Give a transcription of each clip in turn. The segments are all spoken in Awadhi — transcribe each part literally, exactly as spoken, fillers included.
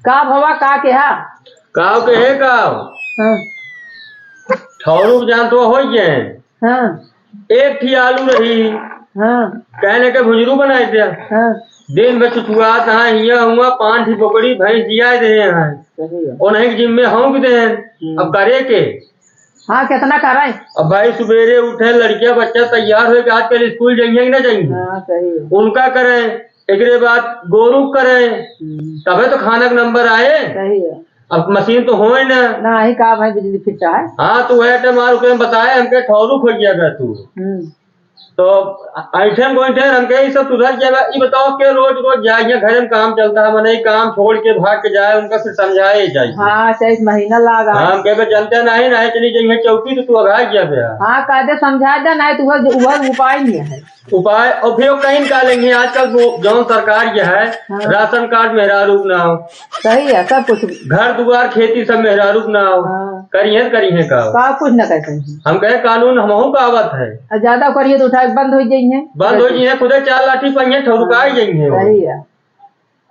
का भवा, का केहा? काव के हे काव? हाँ। ठौरू जान तो होई गए। हाँ। एक ठी आलू रही। हाँ। कहने के भुजरू बनाए दे। हाँ। दिन भर चुचुआत हाँ, हिया हुआ पान ठी बोकड़ी भैंस जिया दे हैं। सही है। और नहीं जिम्मे हौंक दे हैं। हम्म। अब करे के? हाँ, कितना करें? अब भाई सुबेरे उठे, लड़किया बच्चा तैयार होए के आजकल स्कूल जाइए कि ना जाइए? हाँ, सही है। उनका करें, एकरे बाद गोरू करें, हम्म। तबे तो खाना के नंबर आए। सही है। अब मशीन तो होए ना। ना ही का भाई बिजली फिट है। हाँ, तो वह टाइम आर ओकरे में बताए, हमके ठौरू खोजिया कर तू। हम्म। तो ऐठन गोइठन हमके ई सब सुधर जाएगा। ई बताओ के रोज रोज जाए, यहाँ घर में काम चलता है, मने काम छोड़ के भाग के जाए, उनका फिर समझाए जाए। हाँ, चाहे महीना लागा। हाँ, हम कहे जानते नहीं, नहीं चली जाइए चौकी तो तू अघा गया बे। हाँ, कायदे समझा दे, नहीं तो वह, वह उपाय नहीं है। उपाय, और फिर कहीं का लेंगे, आजकल वो जौन सरकार ये है, हाँ। राशन कार्ड मेहरारू के नाव। सही है, सब कुछ। घर दुआर खेती सब मेहरारू के नाव। हाँ। करिए, करिए का? का कुछ ना कर सही। हम कहे कानून हमहू का आवत है। और ज्यादा करिए तो उठा के बंद हो जाइए। बंद हो जाइए, खुदे चार लाठी पाइए, ठौरुका ही जाइए। सही है।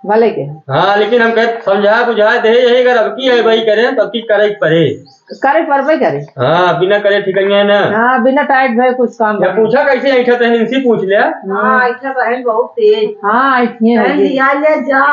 भले के। हाँ, लेकिन हम कहे समझा बुझा दे यही, अगर अब की है भाई करें तो अब की करे के पड़े। करे पड़बे करे। हाँ, बिना करे ठिकाइए ना। हाँ, बिना टाइट भए कुछ काम या नहीं। पूछा कैसे ऐठा तहन इनसे पूछ लिया। हाँ, ऐठा बहन बहुत तेज। हाँ, ऐठिए हो बहन गई। लिया ले जा।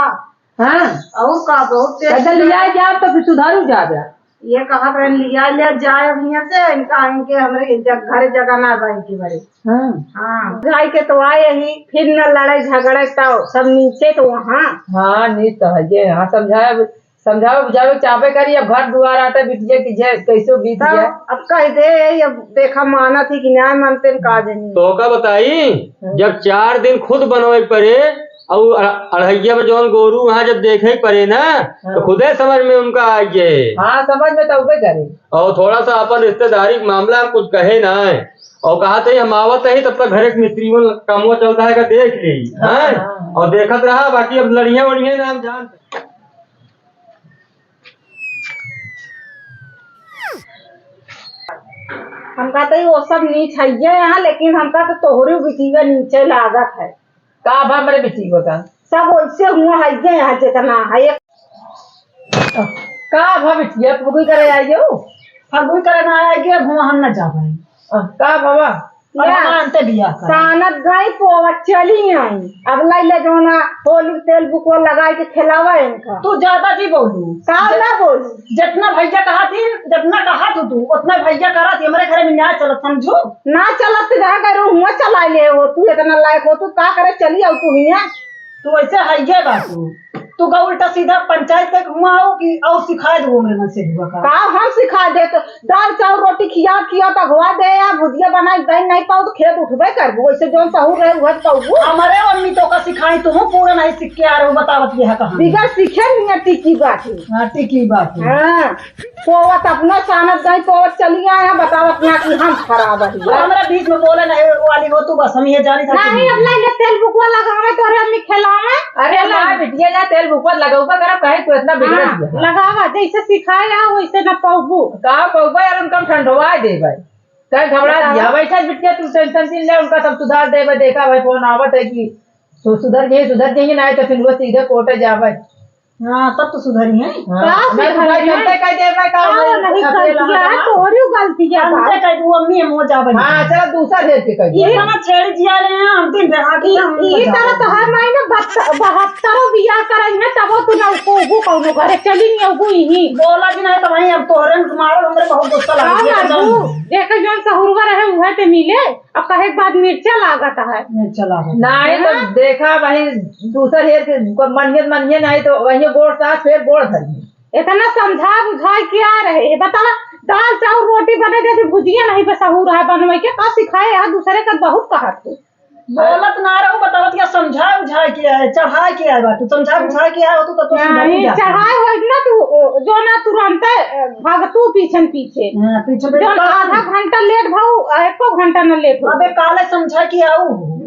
हाँ। और का बहुत तेज पैदल लिया जा तो फिर सुधारू जा जा। ये कहत रहन लिया ले जाए हियां से, इनका इनके हमरे जग-, घर जगह ना बा इनके बड़े। हाँ। हाँ। जाए के तो आए ही, फिर न लड़े झगड़े तो सब नीचे तो वहाँ। हाँ, नीच तो है ये। हाँ, समझाए समझावे बुझावे चाहबे करी, अब घर दुआर आटे बिटिया की जे कैसो बीत तब गया। अब कह दे, अब देखा मानत ही कि ना मानते न का जानी। तो का बताई, हाँ। जब चार दिन खुद बनवे पड़े, और अढ़-, अढ़ैया में जौन गोरू वहाँ जब देखे पड़े ना, तो हाँ। खुदे समझ में उनका आ गए। हाँ, समझ में तो उबे करे। और थोड़ा सा अपन रिश्तेदारी के मामला में कुछ कहे ना है, और कहा थे हम आवत ही, तब तक घर एक मिस्त्री में कमवा चलता है का देख ले, हाँ, हैं? हाँ। और देखत रहा, बाकी अब लड़िया वड़िया ना हम जानते। हमका तो वो सब नीच हइये यहाँ, लेकिन हमका तो तोहरे बिटिया नीचे लागत है। का भा हमरे बिटिया का? सब वैसे हुआ हइये यहाँ जितना है। का भा बिटिया, फगुई करे आई हो? फगुई करे ना आई के, अब हम ना जाबे। अ, का भवा? अब या, हम अंते बियाह करे। सानत गई पोवत चली आई। अब लाई ले जोना होली तेल बुकवा लगाई के खिलावा इनका। तू ज्यादा जी बोलू। का जे-, ना बोलू? जितना भैया कहा थी, जितना कहा तू, तू उतना भैया करा थी। हमरे घरे में ना चलत, समझू? ना चलत तो जा करू, हुआ चला ले हो तू, इतना लायक हो तू, का करे चली आओ तू हियां। तू ऐसे हइये बा तू। तू का उल्टा सीधा पंचायत तक हुआ हो कि और सिखाए दो हमरे मन से हुआ का? का हम सिखा दे तो दाल चाउर रोटी खिया खिया तो हुआ दे या भुजिया बनाई दे नहीं पाओ तो खेत उठबे करबू, वैसे जौन सहूर रहे उहे तो पाऊ। हमारे मम्मी तो का सिखाई, तू पूरा नहीं सीख के आ रहे हो, बतावत यह कहा। बिगड़ सीखे नहीं टिकी बात है। हाँ, टिकी बात है। हाँ। पोवत अपना सानत गई, पोवत चली आए हैं, बतावत ना कि हम खराब है। और हमरा बीच में बोले नहीं वाली हो तू, बस हम ये जानी था नहीं, कि अब ले, ले तेल बुकवा लगावे, तोरे अम्मी खिलावे। अरे तेल ना लगा। बिटिया, जा तेल बुकवा लगौबा करब, काहे तू इतना बिगड़त हाँ, बिया? लगावा, जैसे सिखाए आ, वैसे ना पौबू। का पौबा यार, उनका हम ठंडवा देबे। काहे घबरा बतावा। दिया? बैठा बिटिया, तू टेंशन जिन ले, उनका सब सुधार देबे। देखा भाई, फोन आवत है कि सु-, सुधर गई, सुधर गई, नहीं तो फिर वो सीधे कोर्ट जाबे। हाँ, तब तो सुधरी है। हाँ, का मैं तो सुधरी भाई है? चलते कह दे, मैं का का भाई नहीं अपने करती लगा है, ना। तोहरी गलती है हम भाई। से कह दू, अम्मी, हम हो जाबे। हाँ, चलो, दूसरा भेज के कह दू। ये इतना छेड़ जिया ले हैं, हम दिन भर आके ई, हम ई बजाओ। तरह तो है, माई ना बहत्त-, बहत्तरों बियाह करई ना, तबो तू ना को कौनो घरे चली नहीं, अबू यही। बोला कि नहीं तो भाई, अब तोहरे में मारो, हमरे बहुत गुस्सा लगा, का ये तो मारबू? जान। जेकर जौन सहुरवा रहे, उहे ते मिले। अब कहे के बाद मिर्चा लागत है। मिर्चा लागत है। नाहीं तो हाँ? देखा वही दूसर हेर के मनियत मनिये नाहीं तो वही गोड़ साथ फिर गोड़ धरिये। इतना समझा बुझाए क्या रहे? बतावा, दाल चाउर रोटी बने देती, भुजिया नहीं बस सहूर है बनवे के, का सिखाए? यहाँ दूसरे का बहुत कहत हो। बोलत ना रहो, बतावत क्या समझा बुझाए के आए, चढ़ाए के आए बाटू, समझा बुझाए के आए हो तू तो, तो सुधर नहीं, जाता। चढ़ाए हो ना तू, ओ, जो ना तुरंते, अ, भागतू पीछन पीछे। हाँ, पीछे जो पीछे आधा घंटा लेट भाऊ, एको घंटा न लेट हो। अबे काले समझा के आऊ। हम्म।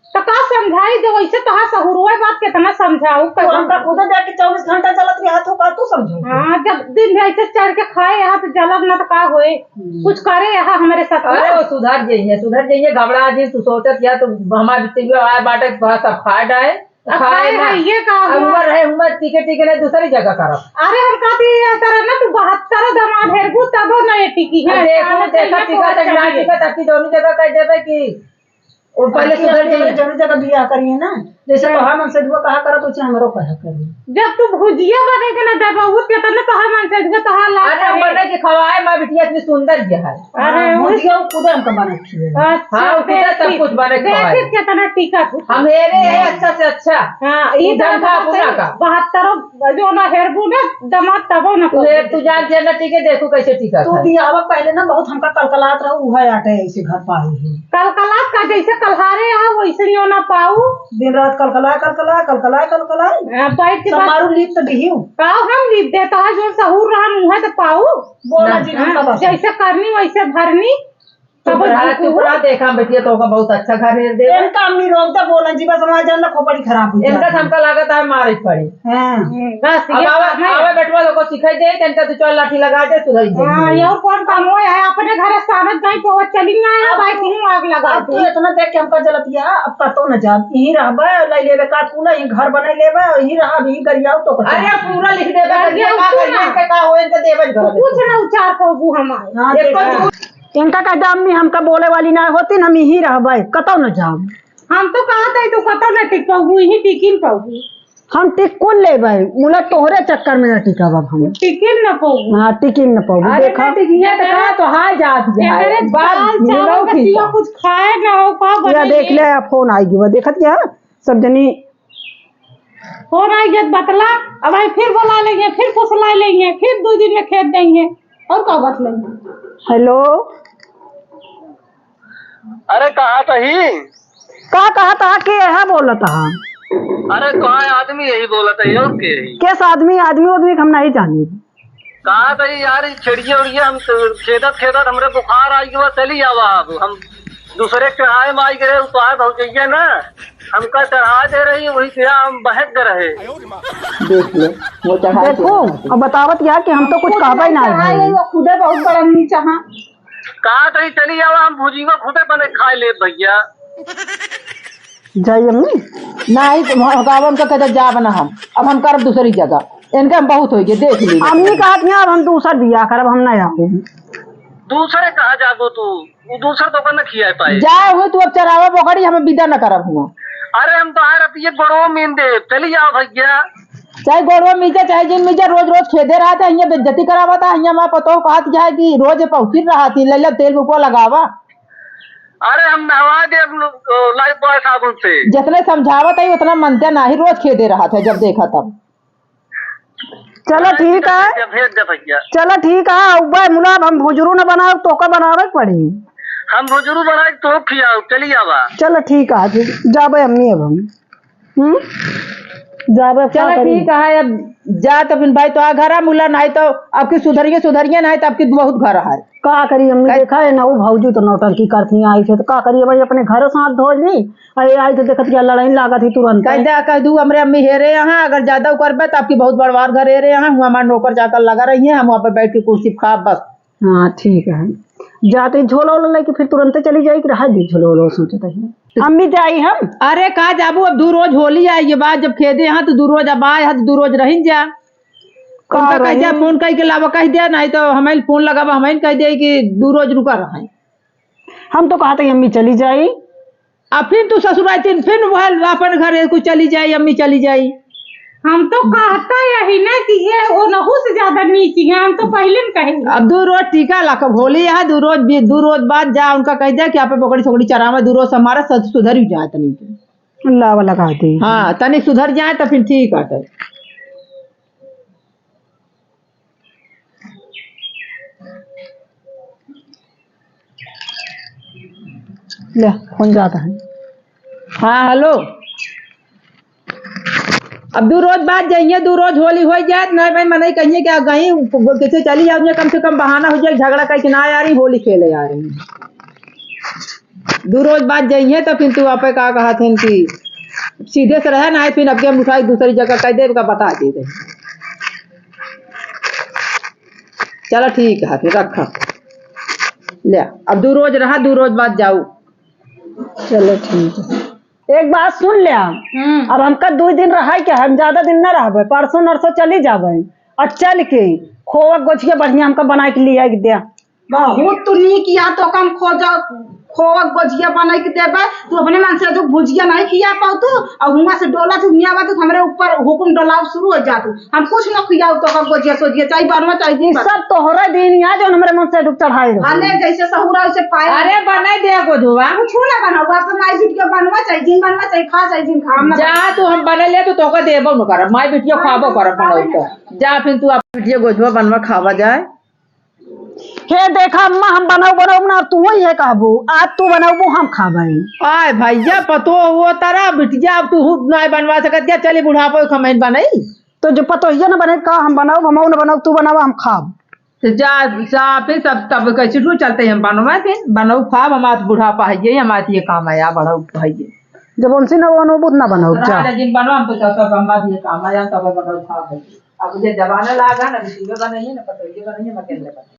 तो का समझाई, जो वैसे तोहार सहुरुआ बात कितना समझाऊ, तो हम का खुदे जाके चौबीस घंटा चलत रहा, तो का तू समझाऊ? हाँ, जब दिन भर ऐसे चढ़ के खाए यहाँ तो जलब ना तो का होए? हम्म। कुछ करे यहाँ हमारे साथ अरे, में। वो सुधर जाइए, सुधर जाइए, घबरा जी, तू सोचत या तो हमारे बिटिया आए बाटे, थोड़ा सा फाड़ आए, खाए खाए ना। है, ये का अब हुआ? उमर है, उमर टिके टिके ना दूसरी जगह करब। अरे हम कहती ये तरह ना तू बहत्तर दमाद हेरबू तबो ना ये टिकी है। अब देखो, सामने देखा, से टिका तक ना चलिए। टिका तक की दोनों जगह कर देबे कि वो पहले बाकी सुधर हम जाइए। जगह, जगह, जगह बियाह करिए ना, जैसे हाँ। तोहार मन से दुआ कहा करत, वैसे हमरो कहा करिए। जब तू भुजिया बने के ना देबा, वो कितना तोहार मन से दुआ, तोहार लाग अरे, हम करे। बने के खवाए, माँ बिटिया इतनी सुंदर ये है। अरे, हाँ, वो भुजिया वो खुद हमका बना के खिलाए। अच्छा, हाँ, वो खुद सब देखी, कुछ बने के देखी खवाए। कितना टिका तू। हम हेरे हैं अच्छा से अच्छा। हाँ, ये तू तो जानता बात अपना है, का। बहत्तरों जो ना हेरबू ना, दमाद तबो ना तू हेर, तू जान जे ना टिके, देखू कैसे टिका तू था। बियाह पहले ना बहुत हमका कलकलात रहू, उहे आटे ऐसे घर पाई है। कलकलात का जैसे कलहारे आ, वैसे ही ना पाऊ। दिन रात कलकला, कलकला, कलकला, कलकला। हाँ, बैठ के सब बात मारू लीप तो दिहियो। का हम लीप देता है, जो सहूर रहा मुँह है तो पाऊ। बोला ना। जी, हमका हाँ, बस। जैसे करनी वैसे भरनी। चुप तब रहा, उनको चुप रहा, देखा बेटिया, तोहका बहुत अच्छा घर हेर देबे। इनका अम्मी रोक दे, बोलन जी, बस हमार जान ना खोपड़ी खराब हो इनका जाती। हमका लागत है मारे के पड़ी। हाँ। हम्म, बस अब ये आवे, काम है। आवे बेटवा लोग को सिखाई दे, इनका दो चार लाठी लगा दे, सुधर जाएंगे। हाँ, ये और कौन काम हुआ है? अपने घर सानत गई, पहुँच चली आए, अब भाई, तू, कहूँ आग लगा अब तू दे। इतना देख के हमका जलतिया, अब कतो न जा, यहीं रहबे, ले लेबे का तू ना, यहीं घर बना लेबे, यहीं रहा, अभी गरियाऊ तो कुछ अरे, नहीं। पूरा लिख देबे, गरियाऊ गरिया का तू करिए, ना। इनके का होए, इनके देबे घर तू कुछ ना उचार कहबू हमारे। हाँ, एक देख तो रहा। इनका कह दे, "अम्मी, हमका बोले वाली ना होती, हम यहीं रहबे, कतौ न जाब।" हम तो कहत है, "तू कतौ न टिक पउबू, यहीं टिकिन पउबू।" हम टिकुन लेबे, मुला तोहरे चक्कर में न टिकब अब हम। टिकिन न पउबू। हाँ, टिकिन न पउबू, अरे, देखा। ना टिकिया तो कहा तो हाय जात जाए। अरे, बात दाल चावल मिलो का की सिवा का। कुछ खाए ना हो, का या बने देख ये? ले, फोन आई गई, वो देखत क्या? सब जनी फोन आई गया, बतला, अब भाई फिर बोला लेंगे, फिर फुसला लेंगे, फिर दो दिन में खेत देंगे, और का बतलेंगे? हेलो। अरे, कहा तही? का कहा तहा? के है बोलत हा? अरे, कहा आदमी यही बोलत है, और के है? केस आदमी, आदमी उदमी के हम नहीं जानी। कहा तही यार, ई छेड़िया उड़िया हम तो खेदत खेदत हमरे बुखार आई गवा, चली आवा अब। हम दूसरे के चढ़ाए में आई गए, उ तो आए भौजैया ना, हमका चढ़ा दे रही, वही से हम बहक गए रहे। देख ले, वो चढ़ा दे। देखो, अब बतावत यार कि हम तो कुछ कहबे ना है। वो खुदे बहुत बड़ा नीचा हाँ। कहा तही चली आवा, हम भुजीवा खुदे बने खाए ले भैया। जाई अम्मी? नाही, तो हम, अब उनका कहते जाब ना हम, अब हम करब दूसरी जगह, इनका हम बहुत होइ गए, देख ली। अम्मी कहत हैं, "अब हम दूसर बियाह करब, हम ना आउब।" दूसरे कहाँ जाबो तू? वो दूसर तो न खिया पाए। जाए हुए तू, अब चरावा बोकड़ी, हमें विदा न करब हुआ। अरे हम तो आ रही है गोड़वा मीन दे, चली जाओ भैया। चाहे गोड़वा मीजा, चाहे जिन मीजा, रोज रोज खेदे रहत है, हियाँ बेइज्जती करावत है, हियाँ माँ पतोह कहत है कि रोज पहुँचित रहत है, ले ले तेल बुकवा लगावा। अरे हम नहवा देब Lifebuoy साबुन से। जितने समझावत है उतना मनते नाही, रोज खेदे रहत है जब देखा तब। चलो ठीक है। भेज दे भैया। चलो ठीक है, उबे मुला अब हम भुजरू न बनाए, तोहका बनावे के पड़ी। हम भुजरू बनाए, तो खियाओ, चली आवा। चलो ठीक है, फिर जाबे अम्मी अब हम। हम्म? जाबे अब का चलो करी? ठीक है, अब जा तो फिर भाई, तो आ घरा मुला, नाही तो आपकी सुधरिए, सुधरिए, नाही तो आपकी बहुत घर है। का करी अम्मी, कह- देखा है ना, वो भौजी तो नौटंकी करती आई थे, तो का करी भाई, अपने घर साथ धो ली, अरे आई तो देखत क्या लड़ाई लागत ही तुरंत। कह दे, कह दू, हमरे अम्मी हेरे यहाँ, अगर ज्यादा उ करबे तो आपकी बहुत बड़वार घर हेरे यहाँ, हुआ हमार नौकर चाकर लगा रही है, हम वहाँ पे बैठ के कुर्सी पे खाब बस। हाँ ठीक है, जाते झोला ओला लेके फिर तुरंते चली जाई कि रहा दी झोला ओला सोचत है। अम्मी जाई हम। अरे का जाबू, अब दू रोज होली आई, ये बात जब खेदे यहाँ तो दू रोज अब आए हैं तो दू रोज रहिन जा। का उनका कह दिया, रही? फोन कह के लावा कह दिया, नाही तो हमें फोन लगावा, हमें कह दिया कि दू रोज रुका रहा। हम तो कहत है अम्मी चली जाई। अब फिर तू ससुर आई थी, फिर वह अपन घर को चली जाई, अम्मी चली जाई। हम तो कहता यही ना कि ये ओनहू से ज्यादा नीची है, हम तो पहले न कहेंगे। अब दू रोज टीका ला, कब होली है, दू रोज बी-, दू रोज बाद जा, उनका कह दे कि आप बोकड़ी छोकड़ी चरावा, दू रोज से हमारा सद सुधर ही जाए तनी। लावा लगा दे। हाँ, तनी सुधर जाए तो फिर ठीक है। ले, फोन जाता है। हाँ, हेलो। अब दू रोज बाद जाइए, दू रोज होली हो जाए, नहीं भाई, मनई कहिए क्या गई, कैसे चली जाओ, कम से कम बहाना हो जाए, झगड़ा करके ना आ रही, होली खेले आ रही। दू रोज बाद जइहे तो फिर तू आपे का कहत हन कि सीधे से रहे ना, फिर अब के हम उठाई दूसरी जगह कह देब का बता दे दे। चलो ठीक है, फिर रखा। ले, अब दू रोज रहा, दू रोज बाद जाऊ। चलो ठीक है। एक बात सुन ले, हम्म। अब हमका दुइ दिन रहै के, हम ज्यादा दिन न रहबै, परसों नरसों चली जाबै, और चल के खोवा गोझिया बढ़िया हमका बनाइ के लियाइ के दे। बहुत तू नीक या तो कम खोज, खोवा गोझिया बनाइ के देबै, तू अपने मन से जो भुजिया नहीं खिया पाउ तू, और हुआं से डोला तू हियां बा, तू हमरे ऊपर हुकुम डोलाव शुरू हो जा तू। हम कुछ न खियाउ तो का गोझिया सोझिया, चाहे बनवा चाहे ई जिन बनवा। सब तोहरा दिन या जो हमरे मन से दुख चढ़ाई रहो। अरे जैसे सहुरा उसे पाए। अरे बनाइ दे गोझवा। कुछ ना बनावा, अपन माई बिटिया बनवा चाहे जिन बनवा चाहे खा चाहे जिन खा, हम ना जा तू, हम बने ले तो तोका देबो न करब, माई बिटिया खाबो करब बनाउ तो। जा फिर तू आप बिटिया गोझवा बनवा खावा जाए। हे देखा अम्मा, हम बनाउ बनाउ ना, तू ही है कहबू, आज तू बनाबू हम खाबै। आय भैया, पतो हुआ तारा बिटिया, अब तू हु नाय बनवा सकत, क्या चली बुढ़ापो खमैन बनाई। तो जो पतोहिया न बने का हम बनाउ, हम न बनाउ, तू बनावा हम खाब। तो जा, जा फिर सब तब कैसे तू चलते हम बनवा फिर बनाउ खाब, हम आज बुढ़ापा है ये, हम आज ये काम आया बढ़ाउ है ये। जब उनसे न बनाउ, बुत ना बनाउ, जा। राजा जिन बनवा हम तो सब, सब हम आज ये काम आया, तब बनाउ खाब है। अब ये जमाना लागा ना, बिटिया बनाइए ना, पतोहिया बनाइए ना, अकेले बनाइए।